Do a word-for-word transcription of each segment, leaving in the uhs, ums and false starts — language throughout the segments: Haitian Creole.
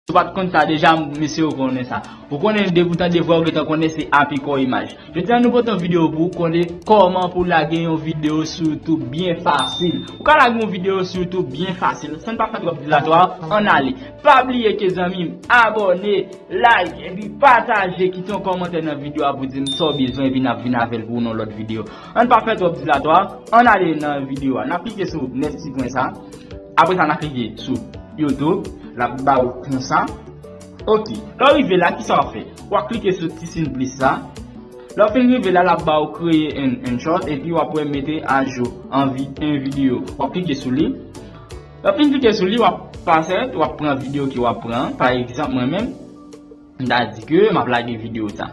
Ou pa t konn sa deja, mesye, ou konnen sa. Ou konnen depi w tande vwa, ou gentan konnen se apikò imaj. Jodi a nou pote yon videyo pou ou konnen kòman pou lage yon videyo sou YouTube byen fasil. Ou ka lage yon videyo sou YouTube byen fasil. San n pa fè twòp dilatwa, ann ale. Pa bliye ke zanmi m, abòne, like, epi pataje, kite yon kòmantè nan videyo a pou di m sa w bezwen, epi n ap vin avè l pou w nan lòt videyo. Ann pa fè twòp dilatwa, ann ale nan videyo a. N ap klike sou nèf ti pwen sa. Apre sa, n ap klike sou YouTube, l ap ba ou konsa. Ok, lè w rive la, kisa w ap fè? W ap klike sou ti siy plis la. Lè w fin rive la, l ap ba ou kreye en, en short, epi w ap wè mete ajou an vi, en videyo. W ap klike sou li. Lè w fin klike sou li, w ap pase, w ap pran videyo ke w ap pran. Pa egzanp, mwen menm, m ta di ke m ap lage videyo sa.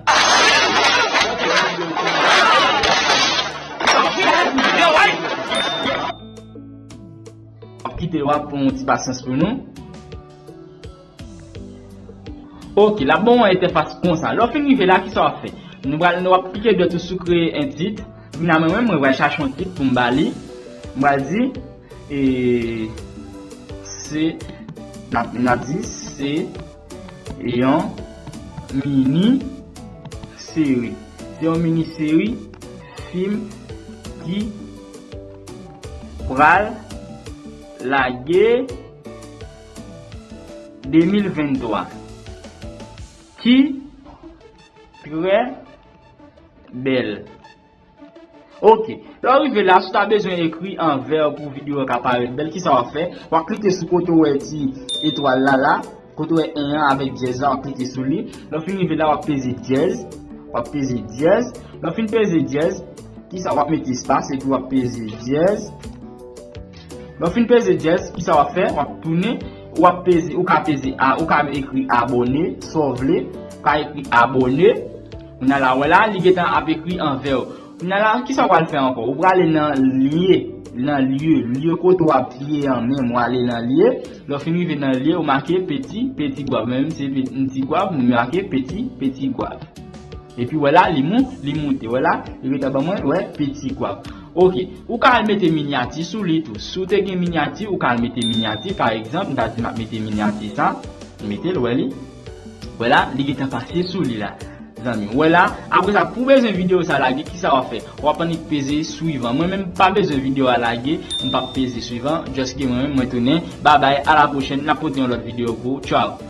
W ap kite, w ap pran yon ti pasyans pou nou. Ok, l ap ba w yon entèfas konsa. Lè w fin rive la, kisa w ap fè? Nou pral, nou ap klike dwèt ou sou kreye en tit. Vin a mwen menm, mwen pral chache yon tit pou m ba li. M pral di, e, se, n ap, n ap di, se yon mini seri. Se yon mini seri fim ki pral lage de mil venntwa. Ki trè bèl. Ok. Lè w rive la, si w ta bezwen ekri an vè pou videyo a ka parèt bèl, kisa w ap fè? W ap klike sou kote w wè ti etwal la la, kote w wè en an avèk dyèz la, w ap klike sou li. Lè w fin rive la, w ap peze dyèz. W ap peze dyèz. Lè w fin peze dyèz, kisa w ap mete espas, epi w ap peze dyèz. Lè w fin peze dyèz, kisa w ap fè? W ap tounen, w ap peze, ou ka peze a, ou ka ekri abòne, sa w vle, ou ka ekri abòne. Kounye a la, wè la, li gentan ap ekri an vè. Kounye a la, kisa w pral fè ankò? Ou prale nan lye, nan lye, lye kote w ap ye an menm, w ale nan lye. Lè w fin rive nan lye, ou make peti, peti gwav. Mwen menm se pe-, m ti gwav, m make peti, peti gwav. Epi wè la, li mou, li moute. Wè la, li rete ban mwen, wè, peti gwav. Ok, ou ka al mete minyati sou li tou. Si w te gen minyati, ou ka al mete minyati. Pa egzanp, m ta di m ap mete minyati sa. Mete l, wè li. Wè la, li gentan pase sou li la. Zanmi, wè la, apre sa, pou bezwen videyo sa lage, kisa w ap fè? W ap annik peze swivan. Mwen menm, pa bezwen videyo a lage, m p ap peze swivan. Just ke mwen menm, mwen tounen. Babay, a la pwochèn, n ap pote yon lòt videyo pou ou. Tchaw!